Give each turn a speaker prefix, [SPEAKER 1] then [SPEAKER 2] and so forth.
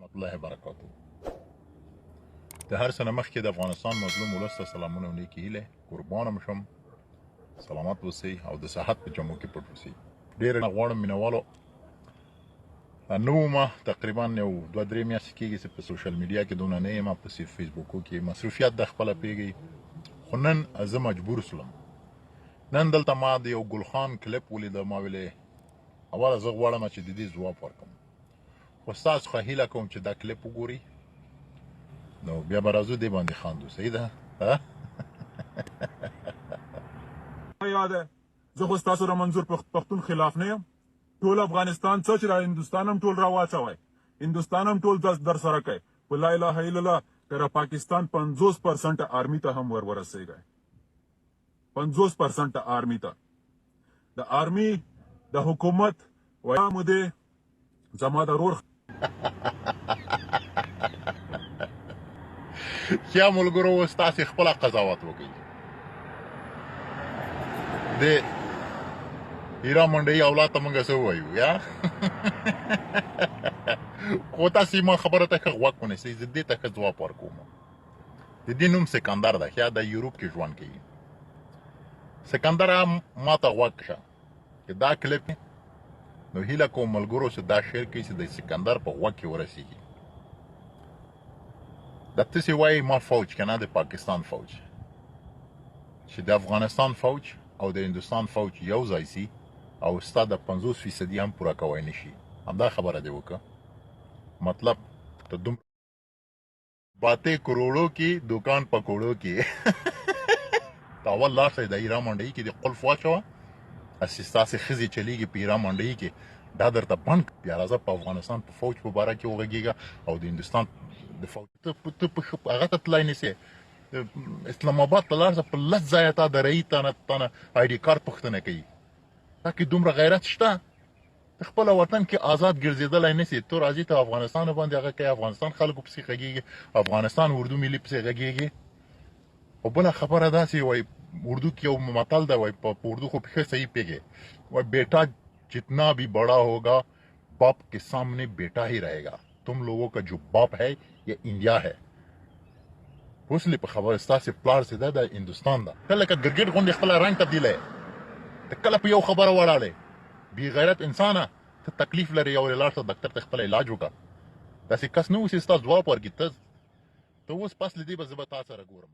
[SPEAKER 1] ورحمت الله وبرکاته. د هر څه نه مخکې د افغانستان مظلوم ولس ته سلامونه او نیکې هیلې. قربانم شم، سلامت اوسئ او د صحت په جامو کې پټ اوسئ. ډېر نه غواړم مینوالو نو ما تقریبا یو دوه درې میاشتې کېږي چې په سوشل میډیا کې دونه نه یم، په فیسبوکو کې مصروفیت د خپله پیږي. خو نن زه مجبور سلم. نن دلته ما د یو ګلخان کلپ ولیده، ما ویلې اوله زه غواړم چې د دې ځواب ورکړم. خو ستاسو څخه هیله کوم چې دا کلپ وګورئ، نو بیا به راځو دې باندې خاندو. صحیح ده؟
[SPEAKER 2] یاده زه خو ستاسو د منظور پښتون خلاف نه یم. ټول افغانستان څه چې را هندوستان هم ټول راواچوی، هندوستان هم ټول در سره کوي. په لا اله الا الله که د پاکستان 50% آرمي ته هم ور ورسېږئ، 50% آرمي ته، د آرمي د حکومت ویا مودې زما د رور
[SPEAKER 1] یا ملګرو اوس تاسې خپله قضاوت وکړئ. د هیرا منډۍ اولاد ته موږ څه ووایو؟ یا خو تاسې ما خبره ته ښه غوږ ونیسئ، زه دې ته ښه ځواب ورکوم. د دې نوم سکندر ده، ښه د یوروپ کې ژوند کوي. سکندر ما ته غوږ شه چې دا کلپ نو هیله کوم ملګرو چې دا شیر کړئ چې د سکندر په غوږ کې ورسیږي. دا تاسې وایي ما فوج که نه، د پاکستان فوج، چې د افغانستان فوج او د هندوستان فوج یو ځای سي او ستا د 50% هم پوره کوی نشي. همدا خبره دې وکړه. مطلب ته دومره باتې کروړو کې دوکان پکوړو کې. ته اول لاړ شه د هیرا منډۍ کې د قلف واچوه، هسې ستاسې ښځې چلیږي په هیرا منډۍ کې، دا درته بند. بیا راځه په افغانستان په فوج په باره کې وغږېږه او د هندوستان د فوج ته هغه ته تلای نسې. اسلام آباد ته لاړ شه، په لس ځایه تا درایي تانه آی ډي کارت پوښتنه کوي. تا کې دومره غیرت شته؟ ته خپل وطن کې آزاد ګرځېدلی نسې. ته راځي ته افغانستان باندې هغه کوي، افغانستان خلکو پسې غږېږي، افغانستان اردو ملي پسې غږېږي. او بله خبره داسې وایي اردو کې یو متل دی، وایي په اردو خو ښه صحیح پېږي، وایي بیټا جتنا بھی بڑا ہوگا باپ کے سامنے بیٹا ہی رہے گا. تم لوگوں کا جو باپ ہے یہ انڈیا ہے. اوس لې په خبره ستاسې پلار چې ده د هندوستان ده. ته لکه ګرګټ غوندې خپله رنګ تبدیلی، ته کله په یو خبره ولاړې. بې غیرت انسانه، ته تکلیف لرې، یو لاړ شه ډاکټر ته خپل علاج وکړه. داسې کس نه اوسې ستا ځواب ورکړي. ته اوس پس له دې به زه به تا سره ګورم.